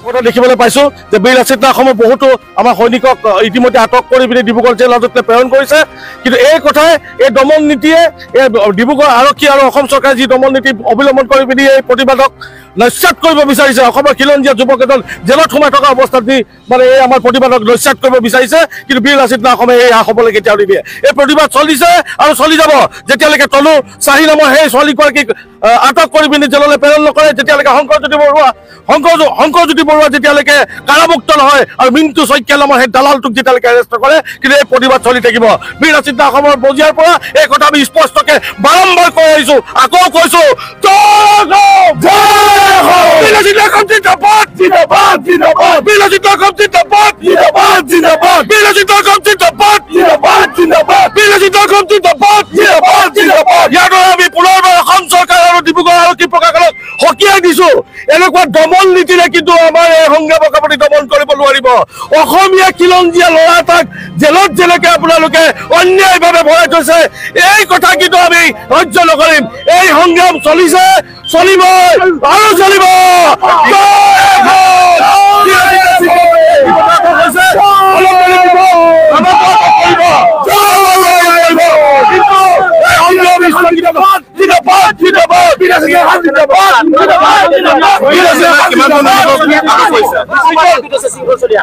কথা দেখিবলৈ পাইছো যে বীৰ লাচিত অসমৰ বহুতো আমাৰ সৈনিকক ইতিমধ্যে আটক কৰি পিনি ডিব্ৰুগড় জেল হাজতলৈ প্ৰেৰণ কৰিছে। কিন্তু এই কথাই, এই দমন নীতিয়ে, এই ডিব্ৰুগড় আৰক্ষী আৰু অসম চৰকাৰে যি দমন নীতি অৱলম্বন কৰি পিনি এই প্ৰতিবাদক নস্যাৎ কৰিব বিচাৰিছে, অসমৰ খিলঞ্জীয়া যুৱক এজন জেলত সোমাই থকা অৱস্থাত দি মানে এই আমাৰ প্ৰতিবাদক নস্যাৎ কৰিব বিচাৰিছে। কিন্তু বীৰ লাচিত অসমে এই হ'বলৈ কেতিয়াও নিদিয়ে। এই প্ৰতিবাদ চলিছে আৰু চলি যাব যেতিয়ালৈকে তনু চাহি নামৰ সেই ছোৱালীগৰাকীক আটক কৰি পিনি জেললৈ প্ৰেৰণ নকৰে, যেতিয়ালৈকে শংকৰজ্যোতি বৰুৱা যেতিয়ালৈকে কাৰামুক্ত নহয় আৰু মিণ্টু শইকীয়া নামৰ সেই দালালটোক যেতিয়ালৈকে এৰেষ্ট নকৰে, কিন্তু এই প্ৰতিবাদ চলি থাকিব। বীৰ লাচিত অসমৰ মজিয়াৰ পৰা এই কথা আমি স্পষ্টকে বাৰম্বাৰ কৈ আহিছো, আকৌ কৈছো, ইয়াৰ দ্বাৰা আমি পুনৰবাৰ অসম চৰকাৰ আৰু ডিব্ৰুগড় আৰক্ষী প্ৰশাসনক সকীয়াই দিছো, এনেকুৱা দমন নীতিৰে কিন্তু আমাৰ এই সংগ্ৰামক আপুনি দমন কৰিব নোৱাৰিব। অসমীয়া খিলঞ্জীয়া ল'ৰা এটাক জেলত যেনেকে আপোনালোকে অন্যায়ভাৱে ভৰাই থৈছে, এই কথা কিন্তু আমি সহ্য নকৰিম। এই সংগ্ৰাম চলিছে, চলিব আৰু চলিব।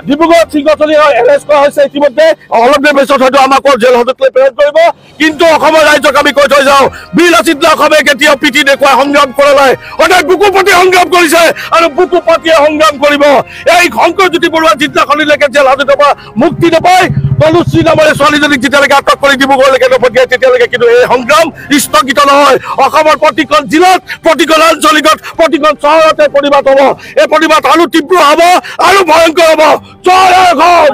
ডিব্ৰুগড় শৃংখলচলী এৰেষ্ট কৰা হৈছে ইতিমধ্যে, অলপ দেৰি পিছত হয়তো আমাকো জেল হাজতলৈ প্ৰেৰণ কৰিব। কিন্তু অসমৰ ৰাইজক আমি কৈ থৈ যাওঁ, বীৰ লাচিত অসমে কেতিয়াও পিঠি দেখুৱাই সংগ্ৰাম কৰা নাই, সদায় বুকু পাতি সংগ্ৰাম কৰিছে আৰু বুকু পাতিয়ে সংগ্ৰাম কৰিব। এই শংকৰজ্যোতি বৰুৱা যিদিনাখনিলৈকে জেল হাজতৰ পৰা মুক্তি নাপায়, তনুশ্ৰী নামৰ ছোৱালীজনীক যেতিয়ালৈকে আটক কৰি ডিব্ৰুগড়লৈকে নপঠিয়াই, তেতিয়ালৈকে কিন্তু এই সংগ্ৰাম স্থগিত নহয়। অসমৰ প্ৰতিখন জিলাত, প্ৰতিখন আঞ্চলিকত, প্ৰতিখন চহৰতে প্ৰতিবাদ হ'ব। এই প্ৰতিবাদ আৰু তীব্ৰ হ'ব আৰু ভয়ংকৰ হ'ব। জয় অসম!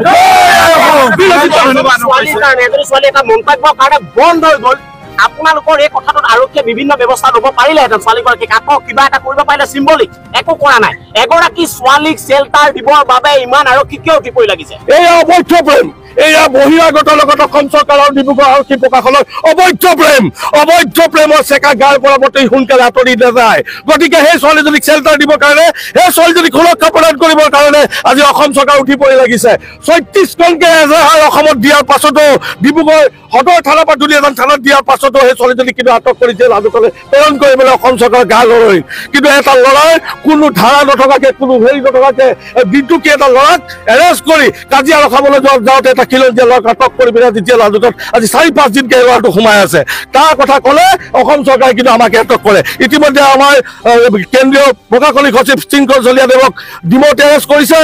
বন্ধ হৈ গ'ল। আপোনালোকৰ এই কথাটোত আৰক্ষীয়ে বিভিন্ন ব্যৱস্থা ল'ব পাৰিলেহেঁতেন, ছোৱালীগৰাকীক আটক কিবা এটা কৰিব পাৰিলে, চিম্বলিক একো কৰা নাই। এগৰাকী ছোৱালীক চেল্টাৰ দিবৰ বাবে ইমান আৰক্ষী কিয় উঠি পৰি লাগিছে? এয়া অবৈধ প্ৰেম, এয়া বহিৰাগতৰ লগত অসম চৰকাৰ আৰু ডিব্ৰুগড় আৰক্ষী প্ৰশাসনৰ অবৈধ প্ৰেম। অবৈধ প্ৰেমৰ চেকা গাৰ পৰা অতি সোনকালে আঁতৰি নাযায়। গতিকে সেই ছোৱালীজনীক চেল্টাৰ দিবৰ কাৰণে, সেই ছোৱালীজনীক সুৰক্ষা প্ৰদান কৰিবৰ কাৰণে আজি অসম চৰকাৰ উঠি পৰি লাগিছে। 36খনকে এজাহাৰ অসমত দিয়াৰ পাছতো, ডিব্ৰুগড় সদৰ থানাৰ পৰা দুলীয়াজান থানাত দিয়াৰ পাছতো সেই ছোৱালীজনীক কিন্তু আটক কৰি জেল হাজতলৈ প্ৰেৰণ কৰিবলৈ অসম চৰকাৰৰ গা লৰিল। কিন্তু এটা ল'ৰাৰ কোনো ধাৰা নথকাকে, কোনো হেৰি নথকাকে বিদ্যুকী এটা ল'ৰাক এৰেষ্ট কৰি কাজিয়া ৰখাবলৈ যাওঁতে এটা খিলঞ্জীয়া ল'ৰাক আটক কৰি পেলাই আজি জেল হাজতত আজি 4-5 দিনকে এই ল'ৰাটো সোমাই আছে। তাৰ কথা ক'লে অসম চৰকাৰে কিন্তু আমাক আটক কৰে। ইতিমধ্যে আমাৰ কেন্দ্ৰীয় প্ৰশাসনিক সচিব শৃংখল চলিয়াদেৱক ডিমৌত এৰেষ্ট কৰিছে,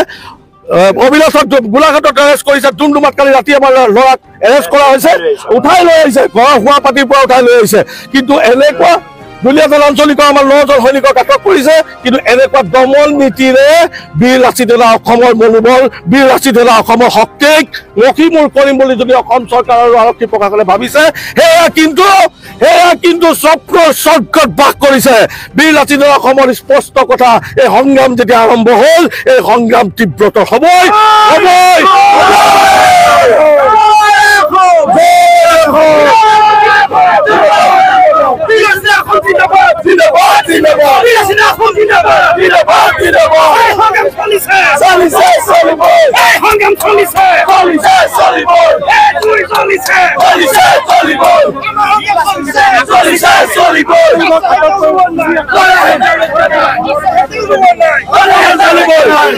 অভিলাষত গোলাঘাটত এৰেষ্ট কৰিছে, ডুমডুমাত কালি ৰাতি আমাৰ ল'ৰাক এৰেষ্ট কৰা হৈছে, উঠাই লৈ আহিছে, ঘৰৰ শোৱা পাতিৰ পৰা উঠাই লৈ আহিছে। কিন্তু এনেকুৱা দুলীয়াজান আঞ্চলিকৰ আমাৰ 9জন সৈনিকক আটক কৰিছে। কিন্তু এনেকুৱা দমন নীতিৰে বীৰ লাচিত সেনা অসমৰ মনোবল, বীৰ লাচিত সেনা অসমৰ শক্তিক মষিমূৰ কৰিম বুলি যদি অসম চৰকাৰ আৰু আৰক্ষী প্ৰশাসনে ভাবিছে, সেয়া কিন্তু স্বপ্নৰ স্বৰ্গত বাস কৰিছে। বীৰ লাচিত সেনা অসমৰ স্পষ্ট কথা, এই সংগ্ৰাম যেতিয়া আৰম্ভ হ'ল, এই সংগ্ৰাম তীব্ৰতৰ হ'বই হ'বই।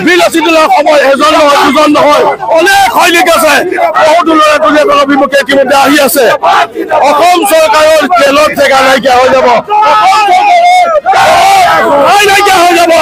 বীৰ লাচিত অসমৰ এজন নহয়, দুজন নহয়, অনেক সৈনিক আছে। বহুতো ল'ৰা দুলীয়াজান অভিমুখে ইতিমধ্যে আহি আছে। অসম চৰকাৰৰ জেলত জেগা নাইকিয়া হৈ যাব, অসম চৰকাৰৰ নাইকিয়া হৈ যাব।